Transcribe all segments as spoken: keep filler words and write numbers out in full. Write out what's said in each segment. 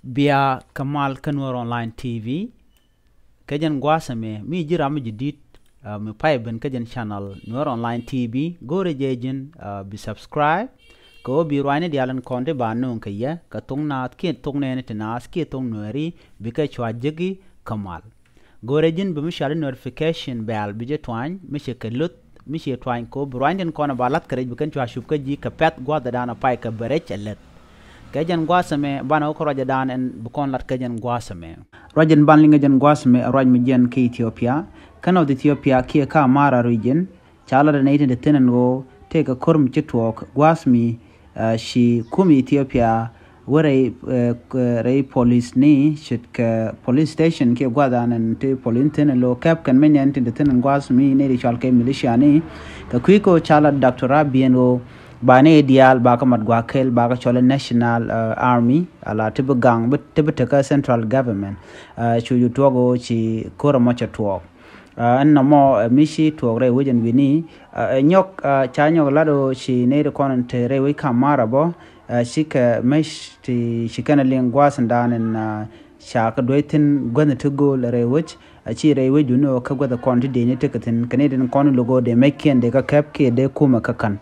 Bia kɛ mal kä Nuer Online T V. Kɛ jɛn gua̱a̱th ɛmɛ mi ji̱ ram mi ji̱ di̱t, ah, mi pay ben kä jɛn channel Nuer Online T V. Go̱o̱rɛ jɛ ji̱n, ah, bi subscribe. Kɛ ɣöö bi ruacni diaal in kɔn ti ba nööŋ kɛ yɛ kɛ thok naath kiɛ thok nɛɛni ti naath kiɛ thok Nuɛɛri, bikɛ cua jeki kɛ mal. Go̱o̱rɛ ji̱n bi mi cuali notification bell bi jɛ tuany mi cɛ kɛ luth mi cɛ tuany kɛ ɣöö bi ruacni tin kɔn ba lath kɛ rɛc bi kɛn cua cup kä ji̱ kɛ pɛ̈th gua̱a̱th ɛ daan a pay kɛ bɛ rɛc ɛ leth. Kɛ jɛn gua̱a̱th ɛmɛ banɛ wä kä ruacdan ɛn bi kɔn lat kɛ jɛn gua̱a̱th ɛmɛ. Ruac in ban liŋ kɛ jɛn gua̱a̱th ɛmɛ ɛ ruac mi jiɛn kä Ethiopia. Kä North Ethiopia kiɛ kä Amhara region, ca lat ɛn ɛ itin te thi̱n ɛn ɣöö tëëkɛ ko̱r mi ci tuɔɔk gua̱a̱th mi, ah, ci kum Ethiopia wä rɛy, eh, k-, rɛy police ni ce̱tkɛ police station kiɛ gua̱a̱th ɛn ɛn te police thi̱n ɛn lo̱ kɛp kɛn mi nɛn tin te thi̱n ɛn gua̱a̱th mi nɛy ti cɔal kɛ militia ni. Kɛ kui̱ kɛ ɣöö ca lat Doctor Abiy ɛn ɣöö ba nɛy diaal ba kɛ mat gua̱a̱th kɛl ba kɛ cɔl ɛ National, eh, Army, ala ti bi gaŋ bi, ti bi tekä central government. Ah, cu ju tuɔɔk ɣöö ci ko̱r ɛmɔ cɛ tuɔɔk. Ah, ɛn nɔmɔ, eh, mi ci tuɔɔk rɛy wec ɛn wi̱ni, ah, eh, nyɔk, ah, ca nyɔk lat ɣöö ci nɛy ti kɔn ɛn te rɛy wec kä Amhara bä, ah, cikɛ mec ti ci kɛn ɛ liŋ gua̱a̱th ɛn daan ɛn, ah, ca kɛ duec thi̱n guäthni ti gööl rɛy wec, ah, ci rɛy wec duni ɣöö kä guäth kɔn ti dee ni tekɛ thi̱n kɛ nɛy tin kɔn lo̱k ɣöö dee meckiɛn dee kä kɛp kiɛ dee kumɛ kä ka̱n.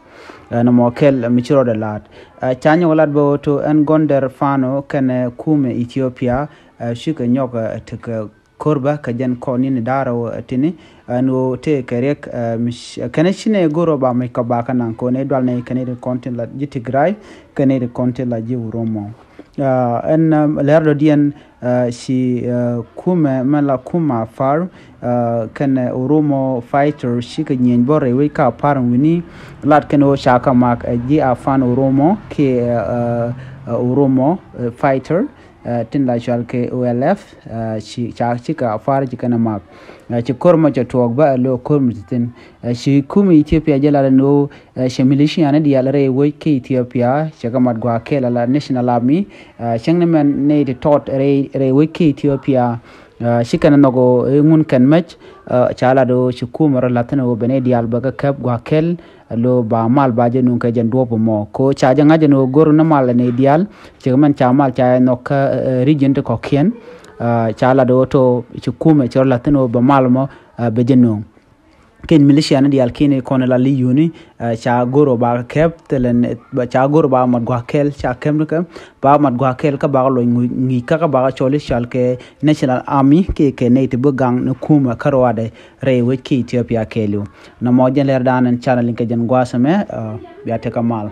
Ah, nɔmɔ kɛl, ah, mi ci rɔɔdɛ la̱a̱t. Ah, ca nyɔk lat bä ɣöö to ɛn Gonder Fano kɛnɛ kumɛ Ethiopia, ah, cikɛ nyɔk, ah, tekɛ ko̱r bä kɛ jɛn kɔn in da̱rä wä tini, ɛn ɣöö tëë kɛ riɛk, eh, mi c-, kɛn ci nɛ go̱r ɣöö ba mec kɔ ba kä naŋ kɔn ɛ dual nɛ kɛn ɛ kɔn tin la ji̱ Tigray, kɛn ɛ kɔn tin la ji̱ Oromo. Ah, ɛn, eh, lɛr dɔ̱diɛn, eh, ci, eh, kumɛ mɛ la kumɛ Afar, eh, kɛnɛ Oromo fighter cikɛ nyieny bä rɛy wec kä Afar wi̱ni, lat kɛn ɣöö ca kɛ mak, eh, ji̱ Afan Oromo kiɛ, eh, eh, Oromo, eh, fighter, eh, tin la cual kɛ O L F, eh, ci, ca, cikɛ Afar ci kɛn a mak. Eh, ci ko̱r mɔ cɛ tuɔɔk bä ɛ lo̱ ko̱r mi ti thi̱n. Eh, ci kumɛ Ethiopia jɛ lat ɛn ɣöö, eh, cɛ militia ni diaal rɛy wec kä Ethiopia, cɛ kɛ mat gua̱a̱th kɛl ala National Army, eh, cäŋ ni mɛn nɛy ti tɔt rɛy, rɛy wec kä Ethiopia, eh, ci kɛn a nhɔk ɣöö, eh, ŋun kɛn mec, eh, ca lat ɣöö ci kumɛ rɔ la̱th ɛn ɣöö ben nɛy diaal bɛ kɛ kɛp gua̱a̱th kɛl, lo ba mal ba jɛ nuŋ kɛ jɛn duɔ̱ɔ̱p mɔ. Ko ca jɛ ŋa̱c jɛ ni ɣöö go̱r ni mal ni diaal, cɛ mɛn ca mal ca jɛ nhɔk kä, eh, region ti kɔ̱kiɛn, ah, ca lat ɣöö to ci kumɛ cɛ rɔ la̱th ni ɣöö bɛ mal mɔ, ah, bɛ jɛ nuŋ. Kɛn militia ni diaal kiɛn kɔn la li yuni, ah, ca go̱r ɣöö ba kɛ kɛp thilɛ ni, ba ca go̱r ɣöö ba mat gua̱a̱th kɛl, ca kɛp ni kɛ, ba mat gua̱a̱th kɛl kä ba kɛ lony ŋi̱i̱c kä, kä ba kɛ cɔl i̱ cɔal kɛ National Army kiɛ kɛ nɛy ti bi gaŋ ni kumɛ kä ruaadɛ rɛy wec kä Ethiopia kɛɛliw. Nɔmɔ jɛn lɛr dan ɛn channel in kɛ jɛn gua̱a̱th ɛmɛ, ah, bia tekɛ mal.